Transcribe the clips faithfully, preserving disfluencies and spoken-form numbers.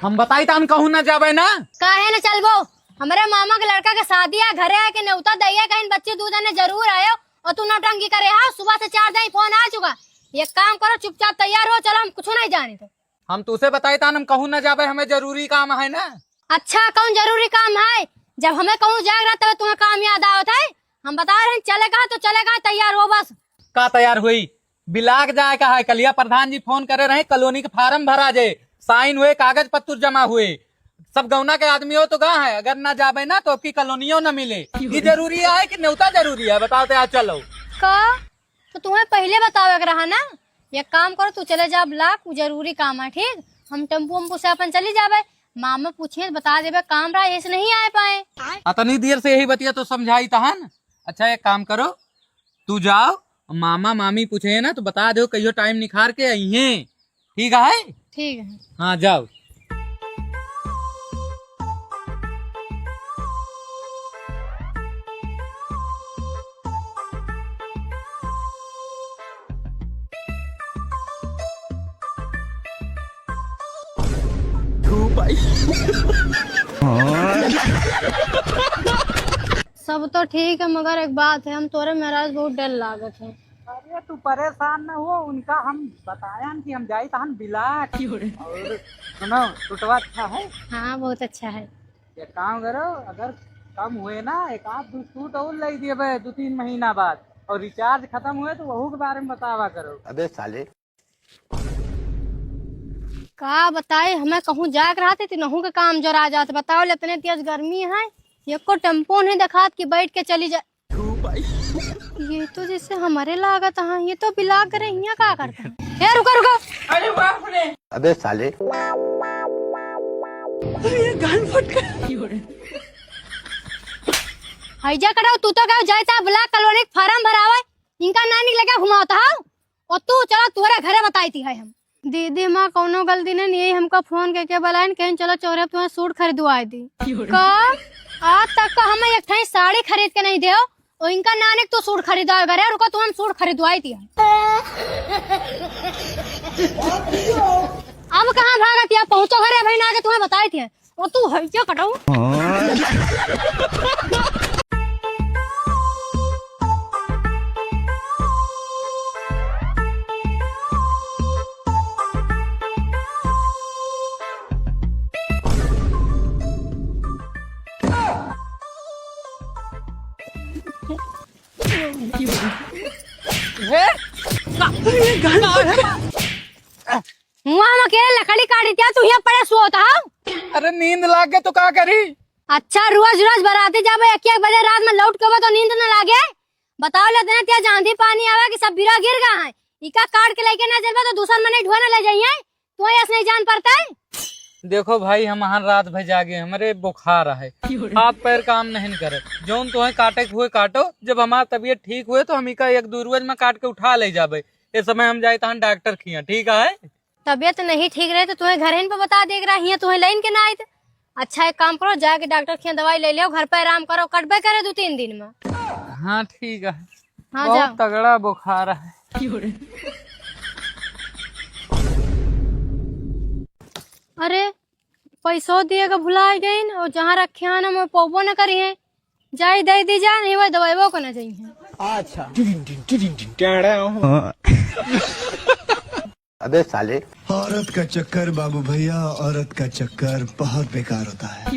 हम बताई तहन कहूँ ना जाबे ना। काहे न चलबो? हमरे मामा के लड़का के शादी है, घरे आए के नेवता दइया कहीं बच्चे दू जने जरूर आयो और तू नौटंकी करे हो। सुबह से चार दिन फोन आ चुका। एक काम करो, चुपचाप तैयार हो, चलो, हम कुछ नहीं जाने तो। हम तुसे बताई तहन हम कहूँ ना जाबे, हमें जरूरी काम है ना। अच्छा, कौन जरूरी काम है? जब हमें कहूँ जाए रहा तब तुम्हें काम याद आवत है। हम बता रहे हैं, चले कहा तो चले कहा, तैयार हो बस। का तैयार हुई? बिलाक जाए का है, कलिया प्रधान जी फोन करे रहे, कॉलोनी के फार्म भरा जे, साइन हुए, कागज पत्तर जमा हुए, सब गौना के आदमी हो तो कहाँ है, अगर ना जाबे ना तो आपकी कॉलोनियों ना मिले। ये जरूरी है कि नेवता जरूरी है, बताओ तो यार, चलो। का? तो तुम्हें पहले बतावे के रहा ना। एक काम करो, तू चले जा ब्लॉक, उ जरूरी काम है, ठीक? हम टेम्पू वेम्पू से अपन चली जाबे, मामा पूछे तो बता देबे, काम रहा, ऐसे नहीं आए पाए। अतनी देर से यही बतिया तो समझाई तहन। अच्छा, एक काम करो, तू जाओ, मामा मामी पूछे ना तो बता दो, कहियो टाइम निखार के आई हैं, ठीक है? ठीक है। हाँ, जाओ। सब तो ठीक है, मगर एक बात है, हम तोरे महाराज बहुत डर लागत है। अरे, तू परेशान न हो, उनका हम बतायन कि हम जाई तहन बिलाक। और सुनो, टुटवा अच्छा है? हाँ, बहुत अच्छा है। एक काम करो, अगर कम हुए ना, एक आध दो सूट और ले दिए बे, दो तीन महीना बाद, और रिचार्ज खत्म हुए तो वहू के बारे में बतावा करो। अबे साले। का बताए, हमें कहूँ जाए के रहते, तिनहू के काम जोरा जात। बताओ ले, इतने तेज गर्मी है, एको टेम्पो नहीं देखात कि बैठ के चली जाए। ये तो जैसे हमारे लागत है, ये तो बिलाक करे, हियाँ का करता है? ए, रुको, रुको। अरे बाप रे। अबे साले। अरे, ये गाल फट गया। हैजा कटाऊ, तू तो गयो जाए ता ब्लॉक कॉलोनी के फार्म भरावे, इनका नानी लगे घुमावता हो। और तू चला, तुहरे घरे बताई थी है हम। दीदी, हमार कौनो गलती नहीं, यही हमका फोन करके बुलाइन, कहीं चलो चौरे पे तुम्हें सूट खरीदवाए दी। का? आज तक का हमें एक ठाई साड़ी खरीद के नहीं देओ, और इनका नाने के तो सूट खरीदवाए घरे, रुको, तुम्हें सूट खरीदवाई थी हम। अब कहाँ भागत या, पहुँचो घरे, भाई ना आके तुम्हें बताई थी। ओ तू है क्या कटाऊ? हे? का? अरे, ये गाल पर है। हुआ हम अकेले लकड़ी काटी थी, तू यहाँ पड़े सोता हो? अरे नींद लाग गए तो का करी? अच्छा, रोज रोज बराती जाबे एक एक बजे रात में लौट के वो तो नींद न लागे? बताओ ले, इतने तेज आंधी पानी आवे कि सब बिरा गिर गए हैं। इका काट के लेके ना चलबे तो दूसर मने ढोए न ले जाइए। तू ऐसे नहीं जान पड़ता है? देखो भाई, हम हर रात भर जागे, हमरे बुखार है, हाथ पैर काम नहीं करे, जौन तुम्हें काटे के हुए काटो, जब हमार तबीयत ठीक हुए तो हम इका एक दो रोज में काट के उठा ले जाबे। ये समय हम जाए तहन डॉक्टर खिया, ठीक है? तबीयत नहीं ठीक रहे तो तुम्हें घर ही पे बता दे रहा, हियाँ तुम्हें लाइन के ना आइत। अच्छा, एक काम करो, जाके डॉक्टर के यहाँ दवाई ले लो, घर पे आराम करो, कटबे करे दो तीन दिन में। हाँ, ठीक है। हाँ, बहुत जाओ। तगड़ा बुखार है। अरे, पैसो दिए के भुला गई और जहाँ रखे हैं ना, मैं पौबो न करी है। जाई दे दी जा, नहीं वही दवाई वो को ना जाई है। अच्छा। अबे साले। औरत का चक्कर बाबू भैया, औरत का चक्कर बहुत बेकार होता है।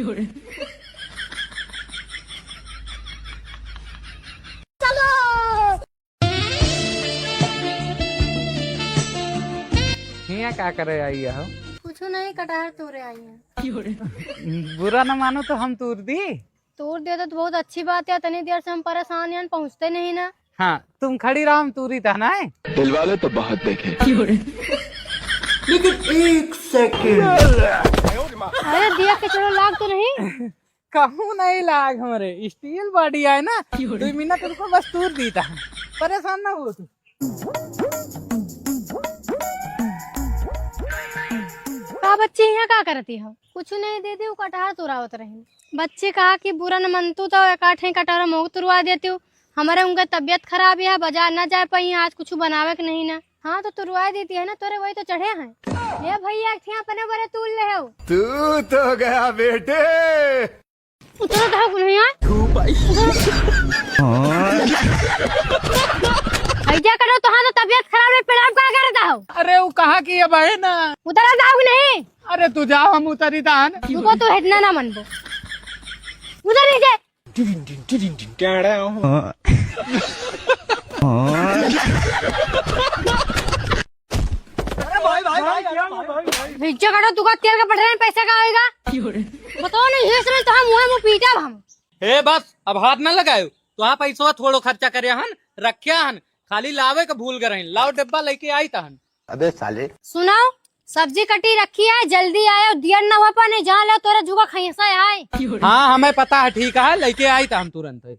हियाँ का करे आई हो? कुछ नहीं, कटहर तोरे आई है। बुरा न मानो तो हम तूर दी। तूर दे तो बहुत अच्छी बात है, इतनी देर से हम परेशान हैं, पहुँचते नहीं ना। हाँ, तुम खड़ी रहो, हम तूरी था ना है। दिल वाले तो बहुत देखे। लेकिन एक सेकंड। अरे दिया के चलो लाग तो नहीं। कहूँ नहीं लाग, हमारे स्टील बॉडी है ना, दो मिनट रुको, बस तूर दी था, परेशान ना हो तू। का बच्ची यहाँ का करती हो? कुछ नहीं दीदी, वो कटहर तुरावत रही। बच्ची कहा कि बुरा न मनतू तो एक आठे कटहर मोग तुरवा देती हूँ। हमारे उनका तबीयत खराब है, बाजार ना जा पाई, आज कुछ बनावे के नहीं ना। हाँ तो तुरवा देती है ना, तोरे वही तो चढ़े हैं। ये भैया, एक ठे अपने बरे तूल ले है। तू तो गया बेटे। उतरो तो कुल यहाँ। ऐजा करो तो हाँ तो तबियत खराब है, प्रणाम का करता हो? अरे वो कहाँ की है बहन? उतरा जाओ कि नहीं? अरे तू जाओ, हम उतरी दान। रुको, तू हटना ना मन को। उधर नीचे। टिडिन टिन, टिडिन टिन, क्या रहा हूँ? भिज्जो काटो, तुका तेल का पटरा में पैसा का होएगा? बताओ नहीं, ये समय तो हम मुँह मुँह पीटा हम। हे बस, अब हाथ ना लगायो। तो आप पैसवा थोड़ो खर्चा करे हन, रख्या हन, खाली लावे के भूल गए हन। लाओ डब्बा लेके आई तहन। अबे साले। सुनाओ, सब्जी कटी रखी है, जल्दी आयो, दियर न हुआ पाने, जहाँ ले तोरे जुगा खैसा आए। हाँ, हमें पता है, ठीक है, लेके आई तहन तुरंत।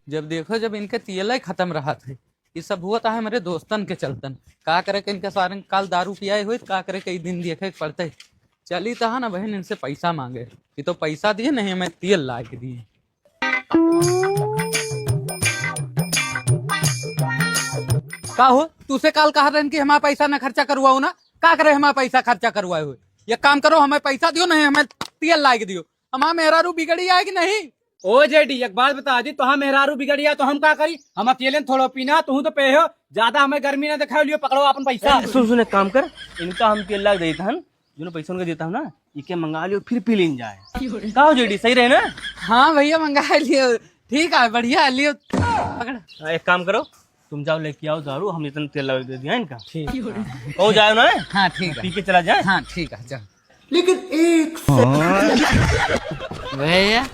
जब देखो, जब इनके तियले खत्म रहत है, ये सब हुआ था हमारे दोस्तन के चलतन। का करे के इनके सारे काल दारू पियाए हुए, का करे के ई दिन देखे के पड़ते। चली तहा ना बहन, इनसे पैसा मांगे, ये तो पैसा दिए नहीं, हमें तेल ला के दिए। का हो, तुसे काल कहा रहन कि हमारा पैसा ना खर्चा करवाओ ना, का करे हमारा पैसा खर्चा करवाए हुए? ये काम करो, हमें पैसा दियो, नहीं हमें तेल ला के दियो। हमारा मेहरारू बिगड़ी आए कि नहीं? ओ जेडी, एक बात बता दी, तो हम मेहरारू बिगड़ी आए तो हम का करी? हम अकेले थोड़ो पीना, तू तो पे हो, ज्यादा हमें गर्मी ना दिखाओ, लियो पकड़ो अपन पैसा। ए, सुन, सुन, एक काम कर, इनका हम तेल लाग देता हन, जो पैसा उनका देता हूँ ना, इके मंगा लियो, फिर पी लीन जाए। का हो जेडी, सही रहे ना? हाँ भैया, मंगा लियो, ठीक है, बढ़िया है, लियो, पकड़। हाँ, एक काम करो, तुम जाओ लेके आओ दारू, हम इतना तेल लगा दे दिया इनका। ठीक। हो जाओ ना। हाँ, ठीक है। पी के चला जाए। हाँ, ठीक है, जाओ। लेकिन एक भैया,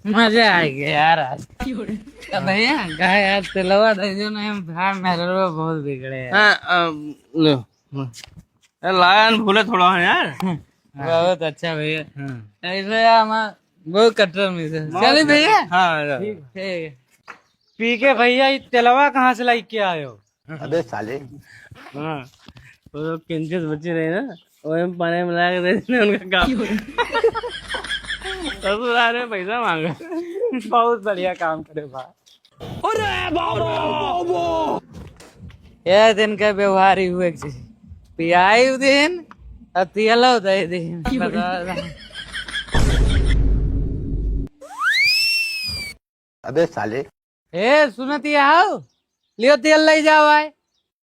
मजा आ गया यार आज। तो भैया, कहा यार, तेलवा दे दो ना, हम भाई मेहरवा बहुत बिगड़े हैं। हाँ, अम, लो। ए, लायन भूले थोड़ा है यार। बहुत अच्छा भैया। हाँ। ऐसे यार, हमारा बहुत कट्टर मित्र है। चलिए भैया। हाँ, ठीक है। पी के भैया, ये तेलवा कहाँ से लाई के आयो? अबे साले। हाँ, वो लोग किंचित बचे रहे ना, वो हम पानी में ला के दे देने उनका काम। ससुराल में पैसा मांगा। बहुत बढ़िया काम करे बा। अरे बाबा, बाबा। ये दिन का व्यवहार ही हुए कि पियाई उ दिन और तेलो दे दिन। अबे साले। ए, सुनत ही आओ, लियो तेल ले जाओ आए।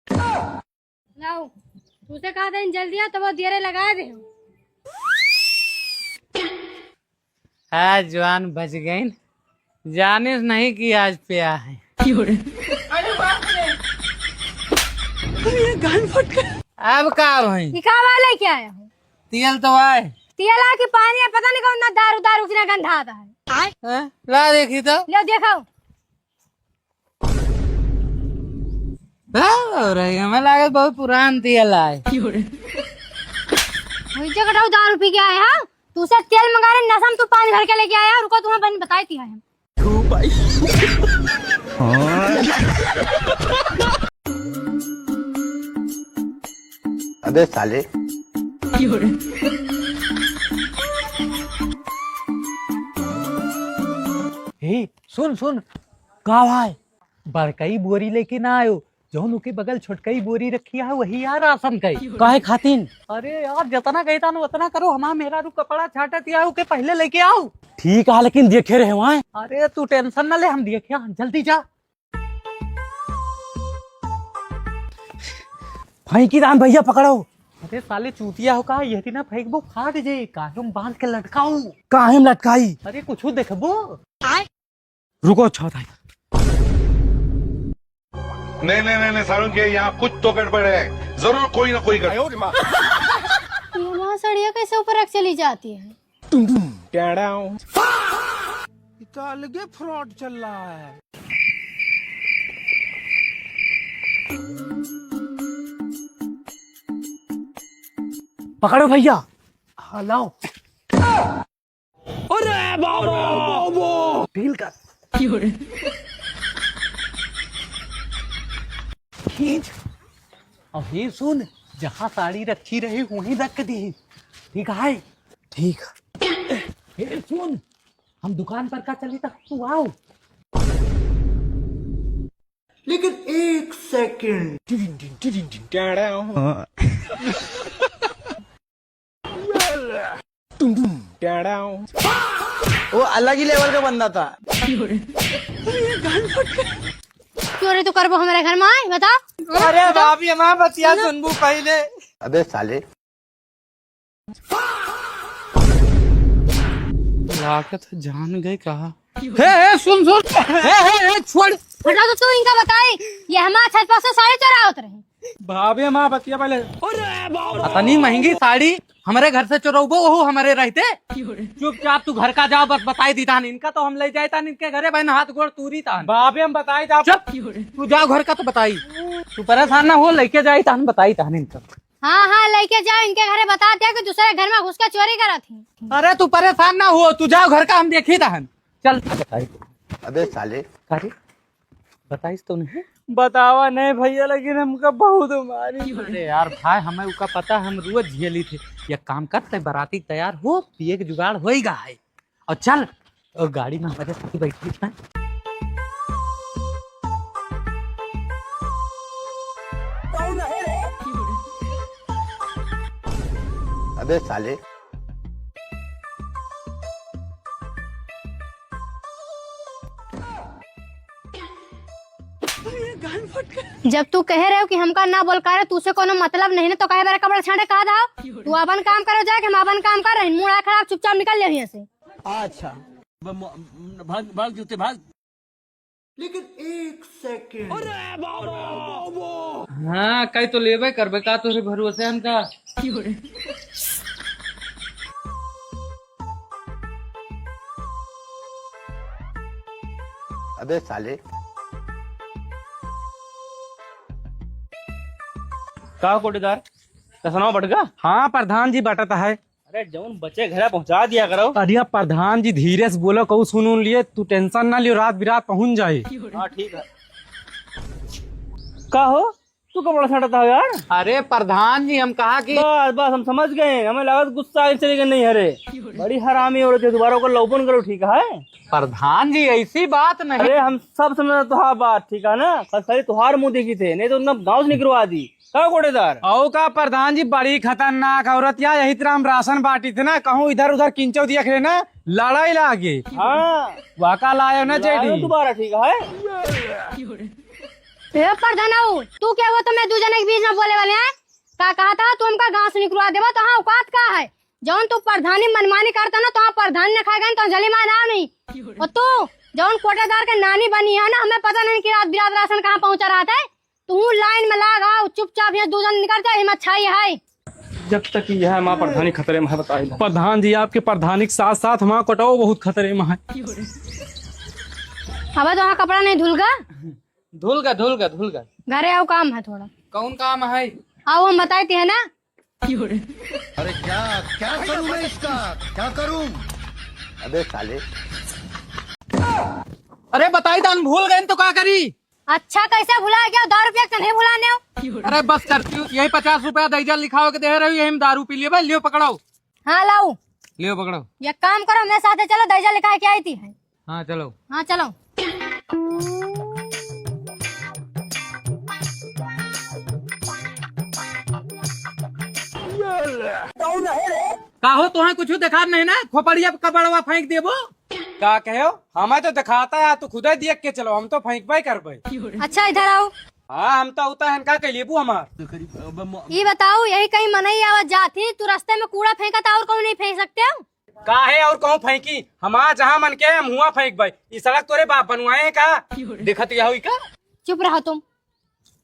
लाओ, तुसे कहा था इन जल्दी आ, तो वो दियरे लगा दे। आज जवान बच गई, जानिस नहीं कि आज प्या है। अरे बाप रे। अरे ये गाल फट गया। अब का भई? ई का वाले क्या है? तेल तो आए। तेल आ कि पानी है, पता नहीं कौन ना दारू, दारू की ना गंधा आता है। हैं? ला देखी तो। ले देखाओ। हाँ, हो रही है, हमें लागे बहुत पुरान तेल आए। वही जगह दारू पी के आए, हाँ? तू से तेल मंगा रहे, नशा में तू पानी भर के लेके आया, रुको, तुम्हें बहन बताई थी हम। अबे साले। हे, सुन, सुन, का भाई? बड़कई बोरी लेके ना आयो, जौन ओके बगल छोटकई बोरी रखी है, वही यार राशन कई। काहे खातिन? अरे यार, जितना कहता न उतना करो, हमार मेहरारू कपड़ा छाटत या, ओके पहले लेके आओ। ठीक है, लेकिन देखे रहे वहाँ। अरे तू tension ना ले, हम देखे, हाँ, जल्दी जा। फेंकी दान भैया, पकड़ो। अरे साले चूतिया हो का, यदि ना फेंकबो फाट जे, काहे में बांध के लटकाऊ? काहे में लटकाई? अरे कुछ देखबो। रुको, अच्छा बताई। नहीं, नहीं, नहीं, नहीं, सारुण के यहाँ कुछ तो गड़बड़ है, जरूर कोई ना कोई गड़बड़। ये माँ सड़िया कैसे ऊपर रख चली जाती है? टुम टुम, टेढ़ा हूँ। ये तो अलगे fraud चल रहा है। पकड़ो भैया। हाँ, लाओ। अरे बाबा, बाबा। Deal कर। खींच। अबे सुन, जहाँ साड़ी रखी रही, वहीं रख दी। ठीक है? ठीक। ए, सुन, हम दुकान पर का चली था, तू आओ। लेकिन एक second। टिडिन टिन, टिडिन टिन, क्या रहा हूँ? हाँ। टुम टुम, टेढ़ाओ। वो अलग ही लेवल का बंदा था। चोरी तो करबो हमारे घर में आए, बता। अरे भाभी, हमार बतिया सुनबू पहिले। अबे साले। लागत है जान गए कहा। हे, हे, सुन, सुन। हे, हे, हे, छोड़। हटा तो तू इनका बताई, ये हमार छत पर से साड़ी चोरावत रहे। भाभी, हमार बतिया पहिले। अतनी महंगी साड़ी हमरे घर से चोरौबो, ओहू हमरे रहते। चुपचाप तू घर का जाओ, बस बताई दी तान। इनका तो हम ले जाए तान, इनके घरे बहन हाथ गोड़ तूरी तान। भाभी, हम बताई दी आप। चुप, तू जाओ घर का तो बताई। तू परेशान ना हो, लेके जाई तान, बताई तान इनका। हाँ, हाँ, लेके जाओ, इनके घरे बता दे कि दूसरे घर में घुस के चोरी करत ही। अरे तू परेशान ना हो, तू जाओ घर का, हम देखी तान। चल, बताई। अबे साले। अरे, बताइस तो नहीं? बतावा नहीं भैया, लेकिन हमका बहुत मारी। अरे यार भाई, हमें उका पता, हम रोज झेली थे। ये काम कर, ते बराती तैयार हो, पिए के जुगाड़ होइगा है। और चल, और गाड़ी में हमारे साथ बैठी है। अबे साले। जब तू कहे रहे हो कि हमका ना बोल करे, तू से कोनो मतलब नहीं ना, तो काहे बारे कपड़ा छांटे कहा था? तू अपन काम करो जाके, हम अपन काम कर रहे हैं। मूड है खराब, चुपचाप निकल ले यहाँ से। अच्छा। भाग, भाग जूते, भाग। लेकिन एक सेकंड। हाँ, कई तो लेबे करबे का, तोरे भरोसे हम का? अबे साले। का कोटेदार, टसनवा बटगा? हाँ प्रधान जी, बटत है। अरे जौन बचे घरा पहुंचा दिया करो। अरे प्रधान जी, धीरे से बोलो, कहू सुन उन लिए, तू टेंशन ना लियो, रात बिरात पहुंच जाए। हाँ ठीक है। का हो, तू कपड़ा छांटत हो यार? अरे प्रधान जी, हम कहा कि बस बस, हम समझ गए, हमें लागत गुस्सा आइल चली गई नहीं। अरे बड़ी हरामी औरत है, दोबारा ओकर लौपन करो, ठीक है? प्रधान जी, ऐसी बात नहीं। अरे हम सब समझ तुहार बात, ठीक है ना? बस खाली तुहार मुंह देखी थे, नहीं तो उतना गाँव से निकलवा दी। का कोटेदार? औ का प्रधान जी, बड़ी खतरनाक औरत या, यही तरह हम राशन बांटी थे ना, कहूँ इधर उधर किंचो दिया खेले ना, लड़ाई लागे। हाँ। वाका लायो ना लायो जेडी। दोबारा, ठीक है। ए प्रधानऊ, तू क्या हुआ तो मैं दू जने के बीच में बोले वाले हैं? का कहा था तू हमका गाँव से निकलवा देबा, तो हाँ औकात का है? जौन तू प्रधानी मनमानी करता ना, तो हाँ प्रधानी न खाएगा, तो जली मार ना नहीं। और तू जौन कोटेदार के नानी बनी है ना, हमें पता नहीं कि रात बिरात राशन कहाँ पहुँचा रहा था। तू लाइन में लाग आओ, चुपचाप यहाँ दू जन निकल जाए, हिम्मत छाई है। जब तक यह माँ प्रधानी खतरे में है, बताई दो। प्रधान जी, आपके प्रधानी के साथ साथ हमारा कोटवा बहुत खतरे में है। अब तो वहाँ कपड़ा नहीं धुल गा? धुल गा, धुल गा, धुल गा। घरे आओ, काम है थोड़ा। कौन काम है? आओ, हम बताए थे, है ना? अरे क्या, क्या करूं मैं इसका, क्या करूं? अबे साले। अरे बताई दान, भूल गए तो का करी? अच्छा, कैसे भुला गया? दस रुपया के नहीं भुलाने हो? अरे बस करती हूँ, यही पचास रुपया दैजा लिखाओ के दे रही, यही में दारू पी लिए भाई, लियो पकड़ाओ। हाँ लाओ। लियो पकड़ाओ। ये काम करो, मेरे साथ चलो, दैजा लिखा के आई थी है। हाँ चलो। हाँ चलो। का हो, तुहें कुछ दिखात नहीं ना, खोपड़िया पे कपड़वा फेंक देबो। का कहो? हमें तो दिखाता है, तू खुदे देख के चलो, हम तो फेंकबे करबे। अच्छा, इधर आओ। हाँ, हम तो उता हन, का कह लेबू हमार। ये बताओ, यही कहीं मनई आवत जात ही, तू रास्ते में कूड़ा फेंकत और कहूँ नहीं फेंक सकते हो? काहे और कहूँ फेंकी? हमार जहाँ मन के हम हुआँ फेंकबे। ई सड़क तोरे बाप बनवाए हैं का? देखत यह हुई का? चुप रहो तुम।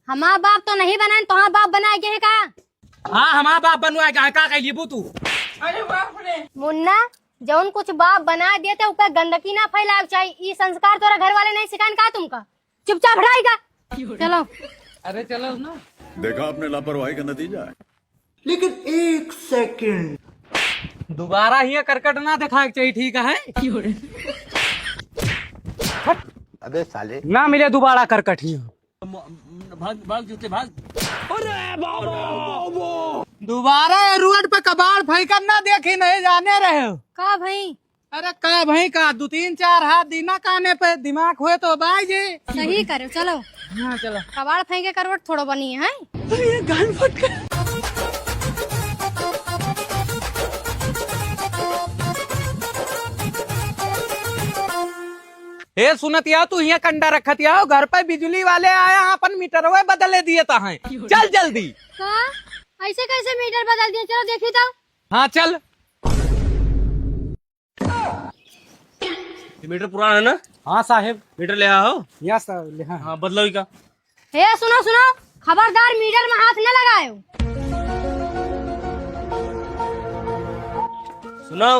हमार बाप तो नहीं बनाए, तोहार बाप बनाए गए हैं का? हाँ, हमार बाप बनवाए गए हैं, का कह लेबू तू? अरे बाप रे। मुन्ना, जौन कुछ बाप बना देते, ऊपर गंदगी ना फैलावे चाहिए। ई संस्कार तोरा घर वाले नहीं सिखाएन का तुमका? चुपचाप हटाई का? चलो। अरे चलो ना। देखा आपने लापरवाही का नतीजा है। लेकिन एक सेकंड। दोबारा हियाँ करकट ना दिखाए के चाहिए, ठीक है? अबे साले। ना मिले दोबारा करकट हियाँ। भाग, भाग जूते, भाग। अरे बाबा। दोबारा ये रोड पे कबाड़ फेंकब ना देखी, नहीं जाने रहे हो। का भाई? अरे का भाई का, दो तीन चार हाथ दीना काने पे, दिमाग होए तो बाई जी। सही करे, चलो। हाँ, चलो। कबाड़ फेंके करवट थोड़ो बनी है। अरे, ये गान फट गया। हे सुनत या, तू हियाँ कंडा रखत या, घर पे बिजुली वाले आया, अपन मीटरवे बदले दिए ता हैं। चल जल्दी। का? ऐसे कैसे मीटर बदल दिए? चलो देखी तो। हाँ चल। ये मीटर पुराना है ना? हाँ साहेब। मीटर ले आया हो? यहाँ से ले आया। हाँ, बदलो ही का। हे सुनो सुनो, खबरदार मीटर में हाथ न लगायो। सुनो,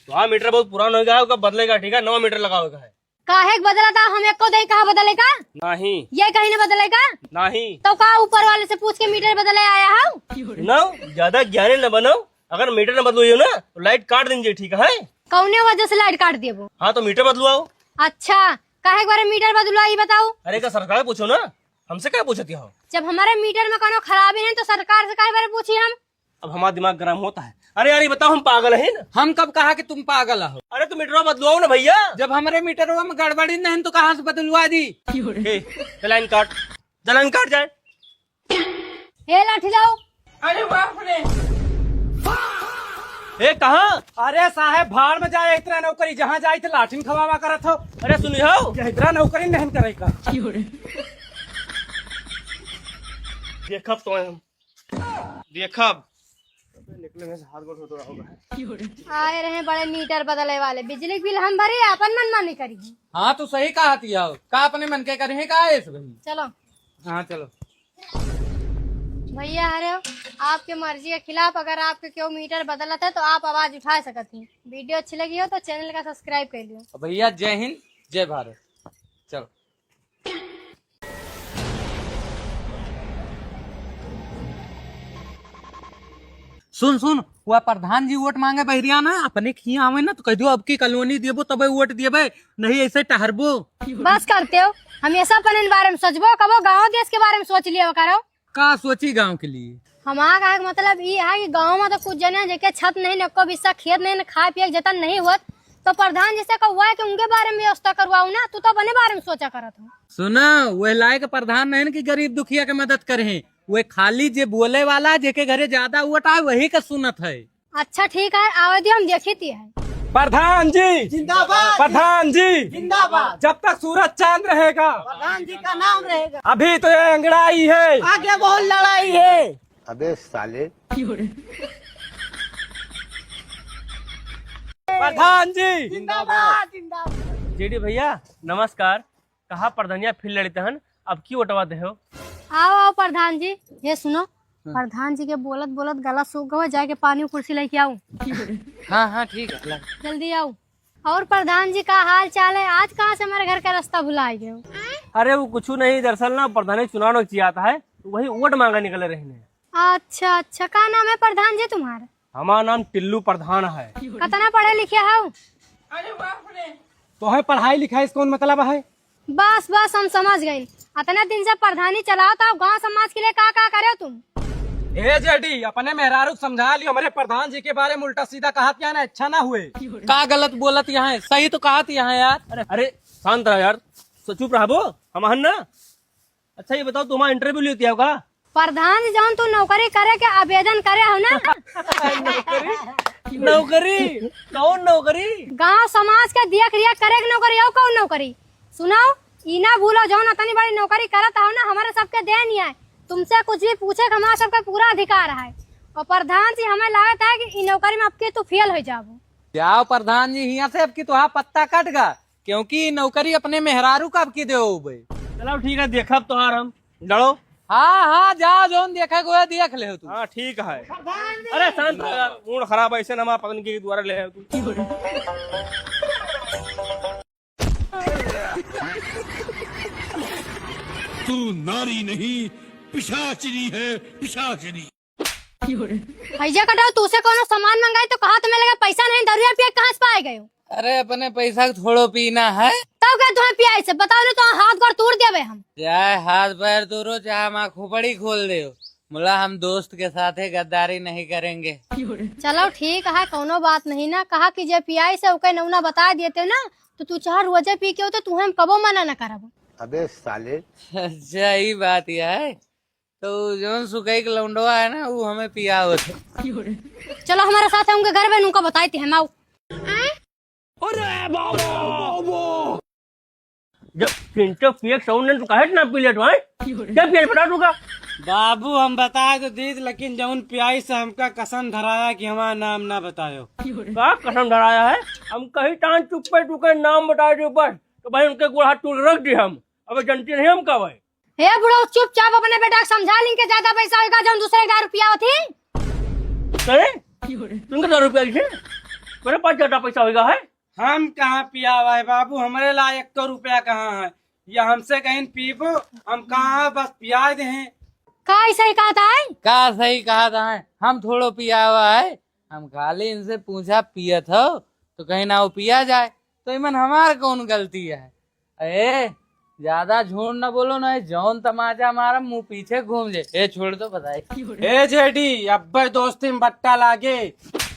तो हाँ, मीटर बहुत पुराना हो गया है, ओका बदलेगा, ठीक है, नवा मीटर लगावेगा है। काहे के बदला था? हम एको दे कहा बदले का? नहीं। ये कहीं न बदले का? नहीं। तो का ऊपर वाले से पूछ के मीटर बदले आया हो? सुनो, ज्यादा ज्ञानी न बनो, अगर मीटर न बदलो ना तो लाइट काट देंगे, ठीक है? कौने वजह से लाइट काट देबो? हाँ, तो मीटर बदलवाओ। अच्छा, काहे के बारे मीटर बदलवा, ई बताओ। अरे, का सरकार पूछो ना, हमसे क्या पूछती हो? जब हमारे मीटर में कोनो खराबी नहीं तो सरकार से काहे बारे पूछी हम? अब हमारा दिमाग गर्म होता है। अरे यार, ये बताओ, हम पागल हैं ना? हम कब कहा कि तुम पागल हो? अरे, तो मीटरवा बदलवाओ ना भैया। जब हमारे मीटरवा में गड़बड़ी नहीं तो कहाँ से बदलवा दी? ए, जा लाइन काट, जा लाइन काट जाए। हे लाठी लाओ। अरे बाप रे। ए, कहाँ? अरे साहेब, भाड़ में जाए, इतना नौकरी जहाँ जाए तो लाठिन खवावा करत हो। अरे सुनी हो। ये इतना नौकरी नहीं करे का। देखब तो हम, देखब। निकले में से हाथ गोड़ धो रहा होगा। आए रहे बड़े मीटर बदले वाले, बिजली के बिल हम भरी, अपन मनमानी करी। हाँ, तू सही कहा थी हो। का अपने मन के करे हैं, का है इस भाई? चलो। हाँ, चलो। भैया हरे हो, आपके मर्जी के खिलाफ अगर आपके केहू मीटर बदलत है तो आप आवाज उठा सकत ही। वीडियो अच्छी लगी हो तो चैनल का सब्सक्राइब कर लियो। भैया जय हिंद, जय भारत। चलो। सुन सुन, वह प्रधान जी वोट मांगे बहरिया ना, अपने खिया आवे ना तो कह दियो अब की कॉलोनी देबो तबे वोट देबे, नहीं ऐसे टहरबो। बस करते हो, हमेशा अपन इन बारे में सोचबो, कबो गाँव देश के बारे में सोच लिया करो। का सोची गाँव के लिए? हमारा कहे के मतलब ई है कि गाँव में तो कुछ जने जेके छत नहीं, न एको बिस्सा खेत नहीं, न खाए पिए के जतन नहीं होत, तो प्रधान जी से कहुआ है कि उनके बारे में व्यवस्था करवाओ ना, तू तो अपने बारे में सोचा करत हो। सुना, वह लायक प्रधान नहीं कि गरीब दुखिया के मदद करे हैं, वह खाली जे बोले वाला, जेके घरे ज्यादा वोट आए, वही का सुनत है। अच्छा ठीक है, आवे दियो, हम देखी ती है। प्रधान जी जिंदाबाद। प्रधान जी जिंदाबाद। जब तक सूरज चांद रहेगा, प्रधान जी का नाम रहेगा। अभी तो ये अंगड़ाई है, आगे बहुत लड़ाई है। अबे साले। प्रधान जी जिंदाबाद, जिंदाबाद। जेडी भैया नमस्कार। कहा प्रधानिया फिर लड़ित हन, अब की वोटवा देहो? आओ, आओ प्रधान जी। हे सुनो, हाँ। प्रधान जी के बोलत बोलत गला सूख गवा, जाके पानी और कुर्सी लेके आओ। हाँ, हाँ, ठीक है, ला। जल्दी आओ। और प्रधान जी का हाल चाल है? आज कहाँ से हमारे घर का रास्ता भुला गए हो? अरे वो कुछ नहीं, दरअसल ना प्रधान जी चुनाव नौकरी आता है, तो वही वोट मांगा निकले रहने। अच्छा, अच्छा, का नाम है प्रधान जी तुम्हारा? हमारा नाम टिल्लू प्रधान है। कतना पढ़े लिखे हो? अरे बाप रे। तो है पढ़ाई लिखाई से कौन मतलब है? बस, बस, हम समझ गइन। अतना दिन से प्रधानी चलाओ तो गाँव समाज के लिए का, का करे तुम? ए जेडी, अपने मेहरारू को समझा लियो, हमारे प्रधान जी के बारे में उल्टा सीधा कहत यहाँ ना, अच्छा ना हुए। का गलत बोलत यहाँ है, सही तो कहत यहाँ यार। अरे, अरे, शांत रह यार, चुप रहबो, हम हन ना। अच्छा, ये बताओ, तुम्हारा इंटरव्यू लेती हो का? प्रधान जी, जौन तू नौकरी करे के आवेदन करे हो ना? नौकरी? नौकरी? कौन नौकरी? गांव समाज के देख रेख करे के नौकरी, और कौन नौकरी? सुनो, ई ना भूलो, जौन अतनी बड़ी नौकरी करत हो ना, हमारे सबके देन ही है। तुमसे कुछ भी पूछे के हमारा सबके पूरा अधिकार है। और प्रधान जी, हमें लागत है कि ई नौकरी में अब की तू फेल हो जाबो। जाओ प्रधान जी, हियां से अब की तुहार पत्ता कट गा। क्योंकि नौकरी अपने मेहरारू का अब की देओ बे। चलो ठीक है, देखब तोहार हम। लड़ो। हाँ, हाँ, जा, जौन देखे को है, देख ले तू। हाँ, ठीक है। अरे शांत रह यार, मूड खराब है, ऐसे ना हमारा पत्नी के द्वारा ले आए तू। तू नारी नहीं, पिशाचिनी है, पिशाचिनी। भैया कटाओ, तू से कोनो सामान मंगाई तो कहा तुम्हें लगा पैसा नहीं, दरुआ पिए कहाँ से पाए गए हो? अरे अपने पैसा के थोड़ो पीना है। तब क्या तुम्हें पियाई से बताओ ना, तो हाथ गोड़ तोड़ देबे हम। चाहे हाथ पैर तोड़ो, चाहे हमार खोपड़ी खोल दे, मुला हम दोस्त के साथ गद्दारी नहीं करेंगे। चलो ठीक है, कोनो बात नहीं ना, कहा कि जे पियाई से ओके नौना बता देते ना, तो तू चाहे रोजे पी के हो तो तुम्हें हम कबो मना न करब। अबे साले। अच्छा, ई बात यह है। तो जौन सुकई के लौंडवा है ना, वो हमें पियावत है। चलो हमारे साथ है, उनके घर में उनका बताई थी हम, आओ। अरे बाबा। जब तीन सौ पिए के सौ ने, तू काहे ना पी लेत भाई? क्या पिए बता तू का? बाबू, हम बताए तो दीत, लेकिन जौन पियाई से हमका कसम धराया कि हमारा नाम ना बतायो। का कसम धराया है? हम कहीं तान चुप पे तू के नाम बताए दे बस, तो भाई उनके गोड़ हाथ तोड़ रख दी हम। अब जनती नहीं हम का भाई? हे बुढ़ऊ, चुपचाप अपने बेटा के समझा ली कि ज्यादा पैसा होइगा, जौन दूसरे के दारू पियावत ही। अरे, तुमके दारू पिया थे? मेरे पास ज्यादा पैसा होइगा है? हम कहाँ पियावा है बाबू, हमरे ला एक रुपया कहाँ है? या हमसे कहीं पीबो, हम कहाँ बस पिया दे हैं। का ऐसा ही कहा था है? का सही कहा था है? हम थोड़ो पियावा है, हम खाली इनसे पूछा पियत हो, तो कहीं ना वो पिया जाए, तो इमन हमार कौन गलती है? ए, ज्यादा झूठ न बोलो ना, जौन तमाचा मारा मुंह पीछे घूम जाए। ए, छोड़ दो, बताए। ए जेडी, अब्बे दोस्ती में बट्टा लागे।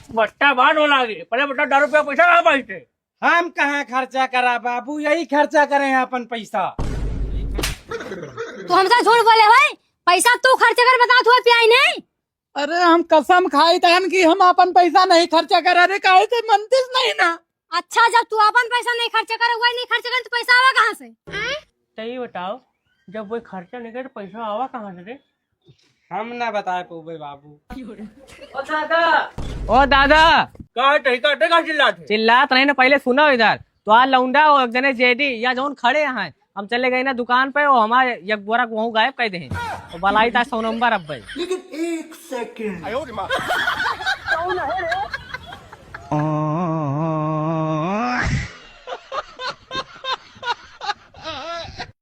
बट्टा बाद में लागे, पहले बता, दारू पे पैसा कहाँ पाइते? हम कहाँ खर्चा करा बाबू, यही खर्चा करे हैं अपन पैसा। तू हमसे झूठ बोले भाई, पैसा तू खर्च कर, बता तू पियाई नहीं। अरे, हम कसम खाई तहन कि हम अपन पैसा नहीं खर्चा करा रे, काहे से मनतीस नहीं ना। अच्छा, जब तू अपन पैसा नहीं खर्चा करे, वही नहीं खर्चा करे, तो पैसा आवा कहाँ से? तो ये बताओ, जब वही खर्चा नहीं करे, तो पैसा आवा कहाँ से रे? हम ना बताए पौबे बाबू। ओ दादा, ओ दादा। का है, तही का, तही का चिल्लात है? चिल्लात नहीं ना, पहले सुनो इधर। तो आ लौंडा हो एक जने जेडी या जौन खड़े हैं, हम चले गए ना दुकान पे, वो हमारे एक बोरा वहूँ गायब कर दे हैं। तो बलाई था सौ नंबर अब भाई। लेकिन एक सेकंड। कौन है रे?